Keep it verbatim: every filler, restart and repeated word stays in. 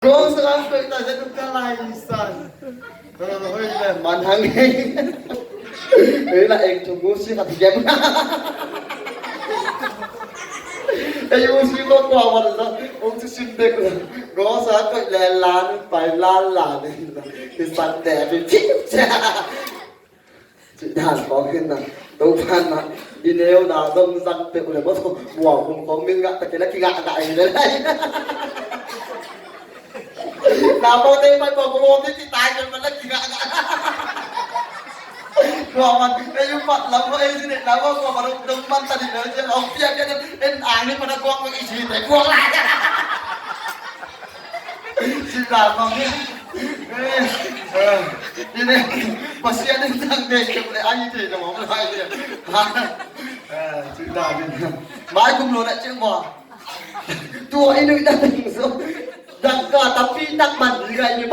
Gawsang a koih ta zet ka lai san. Hoi le man hang hei. Hei la eng thu mu si khat gem. Ei mu si ko kwa wan la. Ong tu sim dek la. Gawsang a koih le lan pai lan lan. Hi san de bi. Cih dan khawng hi na, Topa na, i neu na zong zang peuh le maw, muang hum khawng min ngah ta kei na kingah ngah hi le lai. Na pau tei pai pau ko wawm ni ti tai kei man na kingah ngah. Kua man, ei u pat lam ko ei zin na ko kua man dong man ta ni le, zin ong pia kei na, en ang ni pa na kuak mak i si te kuak lai. Cih dan khawng hi. Eh, eh, ine, Pasian in tang dek kep le ai thei na mong lai le. Ha? Eh, cih dan in. Mai kum lo na cih mong. Tua i nuih dan ding so. Dang ka tapi nak man di gai ni.